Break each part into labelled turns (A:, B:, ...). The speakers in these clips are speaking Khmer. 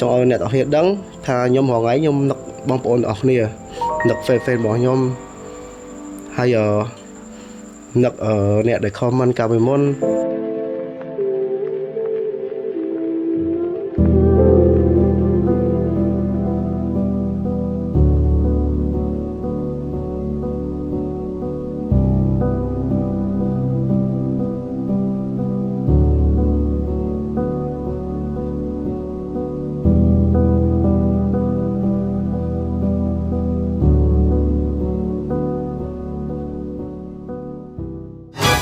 A: ចង់ឲ្យអ្នកទាំងអស់គ្នាដឹងថាខ្ញុំរាល់ថ្ងៃខ្ញុំនឹកបងប្អូនទាំងអស់គ្នានឹក fan fan របស់ខ្ញុំហើយអឺនឹកអឺអ្នកដែល comment កាលពីមុន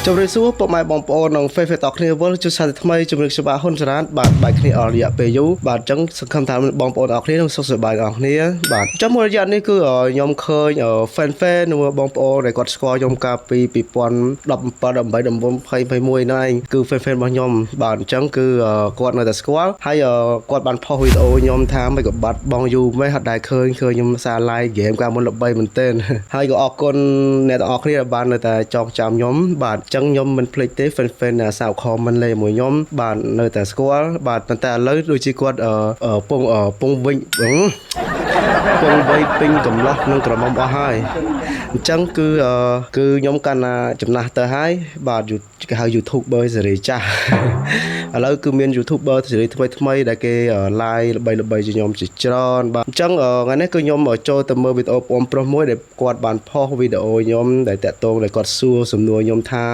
A: ជម្រាបសួរពុកម៉ែបងប្អូននិងហ្វេហ្វេតគ្នាវិលជួបសាជាថ្មីជំរាបច្បាហ៊ុនសារ៉ានបាទបែកគ្នាអស់រយៈពេលយូរបាទអញ្ចឹងសង្ឃឹមថាបងប្អូនអរគ្នានឹងសុខសប្បាយអរគ្នាបាទអញ្ចឹងមួយរយៈនេះគឺខ្ញុំឃើញ fan fan និងបងប្អូនដែលគាត់ស្គាល់ខ្ញុំកាលពី2017 18 19 20 21ហ្នឹងឯងគឺ fan fan របស់ខ្ញុំបាទអញ្ចឹងគឺគាត់នៅតែស្គាល់ហើយគាត់បានផុសវីដេអូខ្ញុំថាមិនក៏បាត់បងយូរម៉េះអត់ដែលឃើញឃើញខ្ញុំសារ live game កាលមុនល្បីមែនទែនហើយក៏អរគុណអ្នកទាំងអស់គ្នាដែលបាននៅតែចងចាំខ្ញុំបាទអញ្ចឹងខ្ញុំមិនភ្លេចទេ fan fan អ្នកសាវ comment លេមួយខ្ញុំបាទនៅតែស្គាល់បាទប៉ុន្តែឥឡូវដូចជាគាត់ពងពងវិញពងវ័យពេញកំឡោះនឹងក្រមុំអស់ហើយអញ្ចឹងគឺគឺខ្ញុំកាន់ណាចំណាស់ទៅហើយបាទគេហៅ YouTuber សេរីចាស់ឥឡូវគឺមាន YouTuber សេរីថ្មីថ្មីដែលគេ live ល្បីល្បីជាខ្ញុំជាច្រើនបាទអញ្ចឹងថ្ងៃនេះគឺខ្ញុំចូលទៅមើលវីដេអូបងប្រុសមួយដែលគាត់បានផុសវីដេអូខ្ញុំដែលតាក់ទងដែលគាត់សួរសំណួរខ្ញុំថា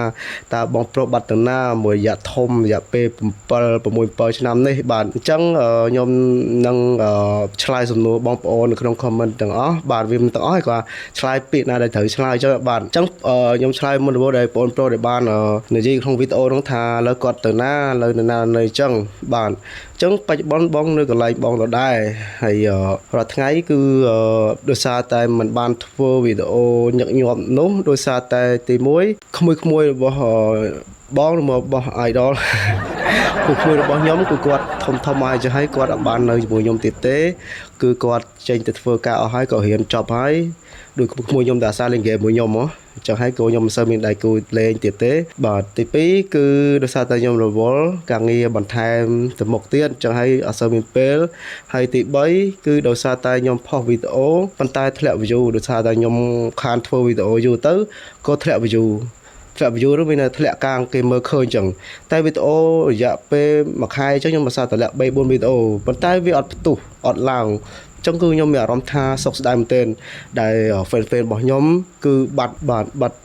A: តើបងប្រុសបាត់ទៅណាមួយរយៈធំរយៈពេល7 6 7ឆ្នាំនេះបាទអញ្ចឹងខ្ញុំនឹងឆ្លើយសំណួរបងប្អូននៅក្នុង comment ទាំងអស់បាទវាមិនទាំងអស់ឯងគាត់ឆ្លើយពាក្យណាដែលត្រូវឆ្លើយអញ្ចឹងបាទអញ្ចឹងខ្ញុំឆ្លើយមុនដំបូងដែលបងប្រុសដែលបាននិយាយក្នុងវីដេអូនោះថាឥឡូវគាត់ទៅណាឥឡូវនៅណានៅអញ្ចឹងបាទអញ្ចឹងបច្ចុប្បន្នបងនៅកន្លែងបងដដែលហើយរាល់ថ្ងៃគឺដោយសារតែមិនបានធ្វើវីដេអូញឹកញាប់នោះដោយសារតែទី1ក្មួយៗរបស់បងឬមករបស់ idol គូក្មួយរបស់ខ្ញុំគឺគាត់ធំធំហើយចឹងហើយគាត់អត់បាននៅជាមួយខ្ញុំទៀតទេគឺគាត់ចេញទៅធ្វើការអស់ហើយក៏រៀនចប់ហើយដូចក្មួយខ្ញុំតែអាសាលេងហ្គេមមួយខ្ញុំហ៎អញ្ចឹងហើយក៏ខ្ញុំមិនសូវមានដៃគូលេងទៀតទេបាទទី2គឺដោយសារតែខ្ញុំរវល់ការងារបន្ថែមទៅមុខទៀតអញ្ចឹងហើយអត់សូវមានពេលហើយទី3គឺដោយសារតែខ្ញុំផុសវីដេអូប៉ុន្តែធ្លាក់ view ដោយសារតែខ្ញុំខានធ្វើវីដេអូយូរទៅក៏ធ្លាក់ view ធ្លាក់ view នោះមានតែធ្លាក់កាងគេមើលឃើញចឹងតែវីដេអូរយៈពេលមួយខែចឹងខ្ញុំមិនសាតម្លាក់3 4វីដេអូប៉ុន្តែវាអត់ផ្ទុះអត់ឡើងចឹងគឺខ្ញុំមានអារម្មណ៍ថាសោកស្ដាយមែនទែនដែល fan fan របស់ខ្ញុំគឺបាត់បាទបាត់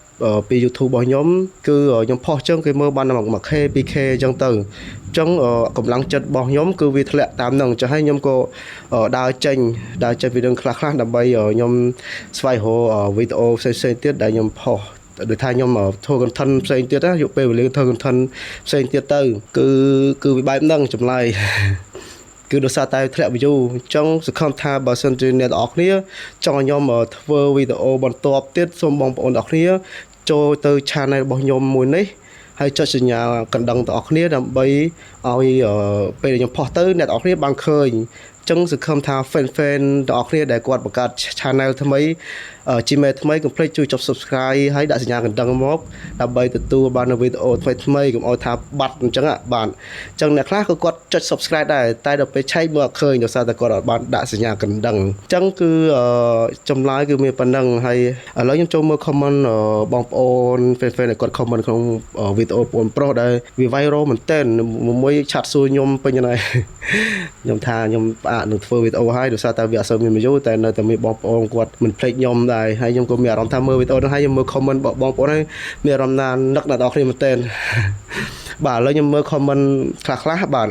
A: ពី YouTube របស់ខ្ញុំគឺខ្ញុំផុសចឹងគេមើលបាន 1K 2K ចឹងទៅចឹងកម្លាំងចិត្តរបស់ខ្ញុំគឺវាធ្លាក់តាមនឹងចឹងហើយខ្ញុំក៏ដើរចេញដើរចេញពីរឿងខ្លះៗដើម្បីខ្ញុំស្វែងរកវីដេអូផ្សេងៗទៀតដែលខ្ញុំផុសដូចថាខ្ញុំធ្វើ content ផ្សេងទៀតណាយកពេលវេលាធ្វើ content ផ្សេងទៀតទៅគឺគឺវាបែបហ្នឹងចម្លើយគឺដោយសារតែធ្លាក់ view អញ្ចឹងសង្ឃឹមថាបើសិនជាអ្នកទាំងអស់គ្នាចង់ឲ្យខ្ញុំធ្វើវីដេអូបន្ទាប់ទៀតសូមបងប្អូនទាំងអស់គ្នាចូលទៅ channel របស់ខ្ញុំមួយនេះហើយចុចសញ្ញាកណ្ដឹងទាំងអស់គ្នាដើម្បីឲ្យពេលដែលខ្ញុំផុសទៅអ្នកទាំងអស់គ្នាបានឃើញចឹងសង្ឃឹមថា fan fan ទាំងអស់គ្នាដែលគាត់បង្កើត channel ថ្មី Gmail ថ្មីកុំភ្លេចជួយចុច Subscribe ហើយដាក់សញ្ញាកណ្ដឹងមកដើម្បីទទួលបាននូវវីដេអូថ្មីថ្មីកុំឲ្យថាបាត់អញ្ចឹងបាទអញ្ចឹងអ្នកខ្លះក៏គាត់ចុច Subscribe ដែរតែដល់ពេលឆែកមើលអត់ឃើញដោយសារតែគាត់អត់បានដាក់សញ្ញាកណ្ដឹងអញ្ចឹងគឺចម្លើយគឺមានប៉ុណ្្នឹងហើយឥឡូវខ្ញុំចូលមើល comment បងប្អូន fan fan ដែលគាត់ comment ក្នុងវីដេអូបងប្រុសដែលវា viral មែនទែនមួយឆាត់សួរខ្ញុំពេញហ្នឹងហើយខ្ញុំថាខ្ញុំផ្អាកនឹងធ្វើវីដេអូហើយដោយសារតែវាអត់សូវមាន view តែនៅតែមានបងប្អូនគាត់មិនភ្លេចខ្ញុំដែរហើយខ្ញុំក៏មានអារម្មណ៍ថាមើលវីដេអូហ្នឹងហើយខ្ញុំមើល comment របស់បងប្អូនហើយមានអារម្មណ៍ថានឹកដល់អ្នកគ្នាមែនទែនបាទឥឡូវខ្ញុំមើល comment ខ្លះខ្លះបាទ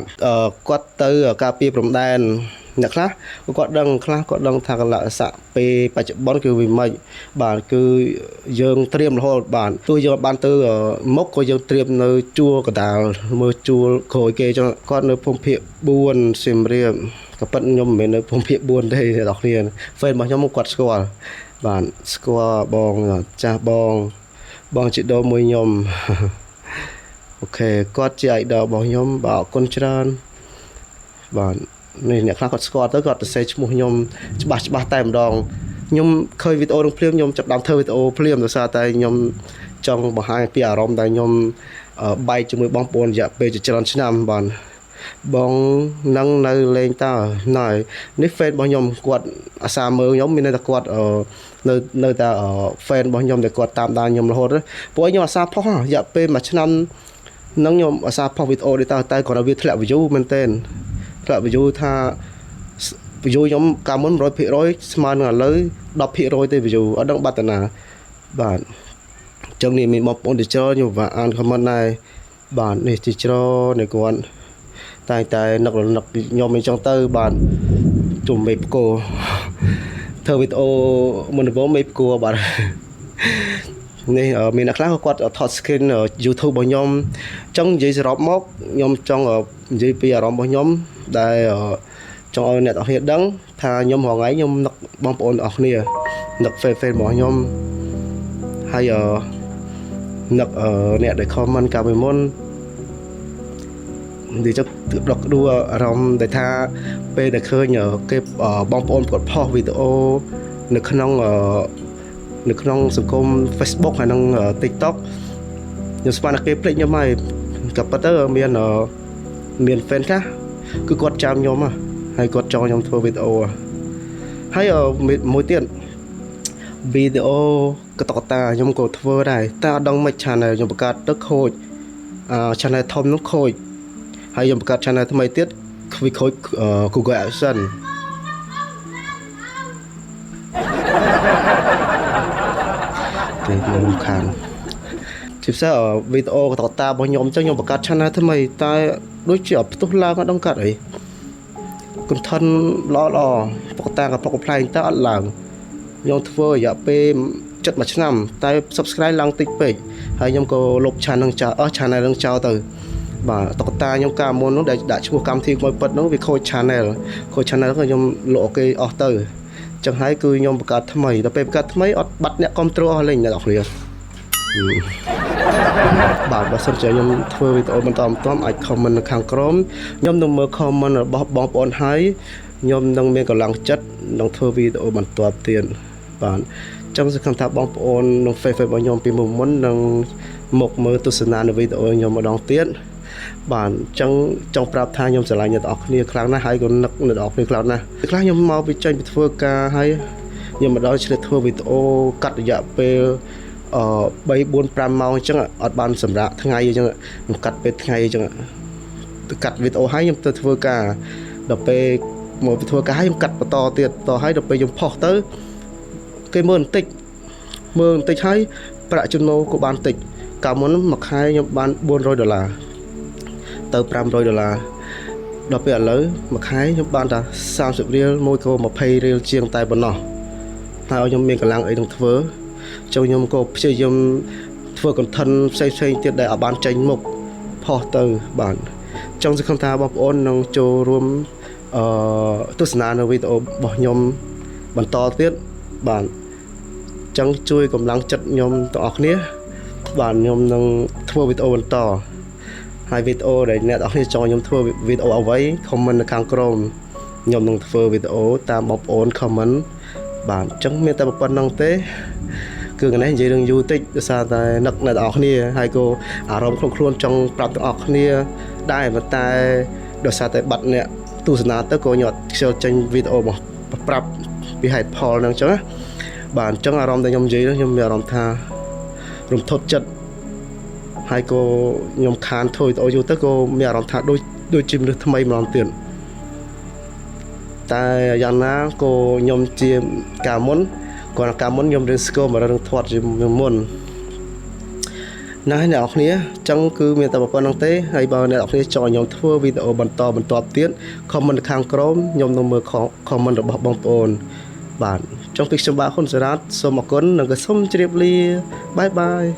A: គាត់ទៅការពារព្រំដែនអ្នកខ្លះគាត់ដឹងខ្លះគាត់ដឹងថាកលៈស័កពេលបច្ចុប្បន្នគឺវាមិនបាទគឺយើងត្រៀមរហូតបាទទោះយើងបានទៅមុខក៏យើងត្រៀមនៅជួរកដាលមើលជួរក្រោយគេចឹងគាត់នៅភូមិភាគ4សៀមរាបក៏ប៉ិតខ្ញុំមិនមែននៅភូមិភាគ4ទេអ្នកនរគ្នា fan របស់ខ្ញុំគាត់ស្គាល់បាទស្គាល់បងចាស់បងបងជីដូនមួយខ្ញុំOK គាត់ជា idol របស់ខ្ញុំបាទអរគុណច្រើនបាទនេះអ្នកខ្លះគាត់ស្គាល់ទៅគាត់ទៅសេឈ្មោះខ្ញុំច្បាស់ច្បាស់តែម្ដងខ្ញុំឃើញវីដេអូនឹងភ្លាមខ្ញុំចាប់ដើមធ្វើវីដេអូភ្លាមដោយសារតែខ្ញុំចង់បង្ហាញពីអារម្មណ៍ដែលខ្ញុំបែកជាមួយបងប្អូនរយៈពេលជាច្រើនឆ្នាំបាទ បងនឹងនៅលេងតើណែនេះ fan របស់ខ្ញុំគាត់អាសាមើលខ្ញុំមានន័យថាគាត់អឺនៅនៅតែ fan របស់ខ្ញុំដែលគាត់តាមដានខ្ញុំរហូតព្រោះខ្ញុំអាសាផុសរយៈពេលមួយឆ្នាំនឹងខ្ញុំអាសាផុសវីដេអូនេះតើតែគាត់ឲ្យវាធ្លាក់ view មែនទែនធ្លាក់ view ថា view ខ្ញុំកាលមុន100%ស្មើនឹងឥឡូវ10%ទេ view អត់ដឹងបាត់តាណាបាទអញ្ចឹងនេះមានបងប្អូនទីច្រើនខ្ញុំបាទអាន comment ដែរបាទនេះទីច្រើននេះគាត់តែងតែនឹករលឹកខ្ញុំអញ្ចឹងទៅបាទជុំមេផ្គោធ្វើវីដេអូមុនដំបូងមេផ្គោបាទនេះមានអ្នកខ្លះក៏គាត់ថត screen YouTube របស់ខ្ញុំអញ្ចឹងនិយាយសរុបមកខ្ញុំចង់និយាយពីអារម្មណ៍របស់ខ្ញុំដែលចង់ឲ្យអ្នកទាំងអស់គ្នាដឹងថាខ្ញុំរាល់ថ្ងៃខ្ញុំនឹកបងប្អូនទាំងអស់គ្នានឹក fan fan របស់ខ្ញុំហើយអឺនឹកអ្នកដែល comment កាលពីមុននិយាយចុះដកដួអារម្មណ៍ដែលថាពេលដែលឃើញគេបងប្អូនគាត់ផុសវីដេអូនៅក្នុងនៅក្នុងសង្គម Facebook ហើយនិង TikTok ខ្ញុំស្មានថាគេភ្លេចខ្ញុំហើយក៏ប៉ុន្តែមានមាន fan ខ្លះគឺគាត់ចាំខ្ញុំហើយគាត់ចង់ខ្ញុំធ្វើវីដេអូហើយមួយទៀតវីដេអូកតកតាខ្ញុំក៏ធ្វើដែរតែអត់ដឹងមិន channel ខ្ញុំបង្កើតទៅខូចអឺ channel ធំនោះខូចហើយខ្ញុំបង្កើត channel ថ្មីទៀតវាខូច Google AdSense គេខ្ញុំខានជាពិសេសវីដេអូកតកតារបស់ខ្ញុំអញ្ចឹងខ្ញុំបង្កើត channel ថ្មីតែដូចជាអត់ផ្ទុះឡើងអត់ដឹងកាត់អី content ល្អល្អតុក្កតាកំប្លុកកំប្លែងតែអត់ឡើងខ្ញុំធ្វើរយៈពេលចិត្តមួយឆ្នាំតែ subscribe ឡើងតិចពេកហើយខ្ញុំក៏លុប channel នឹងចោលអស់ channel នឹងចោលទៅបាទតុក្កតាខ្ញុំកាលមុននោះដែលដាក់ឈ្មោះកម្មវិធីក្មួយពិតនោះវាខូច channel ខូច channel ក៏ខ្ញុំលក់គេអស់ទៅចឹងហើយគឺខ្ញុំបង្កើតថ្មីដល់ពេលបង្កើតថ្មីអត់បាត់អ្នកគ្រប់គ្រងអស់លេងអ្នកនរគ្នាបាទបើសិនជាខ្ញុំធ្វើវីដេអូបន្តបន្តអាច comment នៅខាងក្រោមខ្ញុំនឹងមើល comment របស់បងប្អូនហើយខ្ញុំនឹងមានកម្លាំងចិត្តនឹងធ្វើវីដេអូបន្តទៀតបាទចង់សង្ឃឹមថាបងប្អូនក្នុង Facebook របស់ខ្ញុំពីមុនមុននឹងមកមើលទស្សនានៅវីដេអូខ្ញុំម្ដងទៀតបាទអញ្ចឹងចង់ប្រាប់ថាខ្ញុំស្រឡាញ់អ្នកទាំងអស់គ្នាខ្លាំងណាស់ហើយក៏នឹកអ្នកទាំងអស់គ្នាខ្លាំងណាស់ខ្លះខ្ញុំមកពីចេញពីធ្វើការហើយខ្ញុំមកដល់ឆ្លៀតធ្វើវីដេអូកាត់រយៈពេលអឺ3 4 5ម៉ោងអញ្ចឹងអត់បានសម្រាប់ថ្ងៃអញ្ចឹងខ្ញុំកាត់ពេលថ្ងៃអញ្ចឹងកាត់វីដេអូហើយខ្ញុំទៅធ្វើការដល់ពេលមកពីធ្វើការហើយខ្ញុំកាត់បន្តទៀតតហើយដល់ពេលខ្ញុំផុសទៅគេមើលបន្តិចមើលបន្តិចហើយប្រាក់ចំណូលក៏បានតិចកាលមុនមួយខែខ្ញុំបាន400ដុល្លារទៅ500ដុល្លារដល់ពេលឥឡូវមួយខែខ្ញុំបានតែ30រៀលមួយក៏20រៀលជាងតែប៉ុណ្ណោះតែឲ្យខ្ញុំមានកម្លាំងអីនឹងធ្វើចូលខ្ញុំក៏ព្យាយាមធ្វើ content ផ្សេងផ្សេងទៀតដែលអត់បានចេញមុខផុសទៅបាទចង់សង្ឃឹមថាបងប្អូននឹងចូលរួមអឺទស្សនានៅវីដេអូរបស់ខ្ញុំបន្តទៀតបាទចង់ជួយកម្លាំងចិត្តខ្ញុំទាំងអស់គ្នាបាទខ្ញុំនឹងធ្វើវីដេអូបន្តហើយវីដេអូដែលអ្នកទាំងអស់គ្នាចង់ខ្ញុំធ្វើវីដេអូអ្វី comment នៅខាងក្រោមខ្ញុំនឹងធ្វើវីដេអូតាមបងប្អូន comment បាទអញ្ចឹងមានតែប៉ុណ្្នឹងទេគឺថ្ងៃនេះនិយាយរឿងយូរតិចដោយសារតែនឹកអ្នកទាំងអស់គ្នាហើយក៏អារម្មណ៍ក្នុងខ្លួនចង់ប្រាប់ទាំងអស់គ្នាដែរប៉ុន្តែដោយសារតែបាត់អ្នកទស្សនាទៅក៏ខ្ញុំអត់ខ្ជិលចេញវីដេអូមកប្រាប់ពីហេតុផលហ្នឹងអញ្ចឹងណាបាទអញ្ចឹងអារម្មណ៍ដែលខ្ញុំនិយាយនោះខ្ញុំមានអារម្មណ៍ថារំភើបចិត្តហើយក៏ខ្ញុំខានធ្វើវីដេអូយូរទៅក៏មានអារម្មណ៍ថាដូចដូចជាមនុស្សថ្មីម្ដងទៀតតែយ៉ាងណាក៏ខ្ញុំជាកាលមុនគាត់កាលមុនខ្ញុំរៀនស្គាល់មករឹងធាត់ជាមុនណាស់អ្នកនរគ្នាចឹងគឺមានតែប៉ុណ្្នឹងទេហើយបើអ្នកនរគ្នាចង់ឲ្យខ្ញុំធ្វើវីដេអូបន្តបន្តទៀត comment ខាងក្រោមខ្ញុំនឹងមើល comment របស់បងប្អូនបាទចុងពីខ្ញុំបាទហ៊ុនសារ៉ាតសូមអរគុណនិងក៏សូមជម្រាបលា bye bye.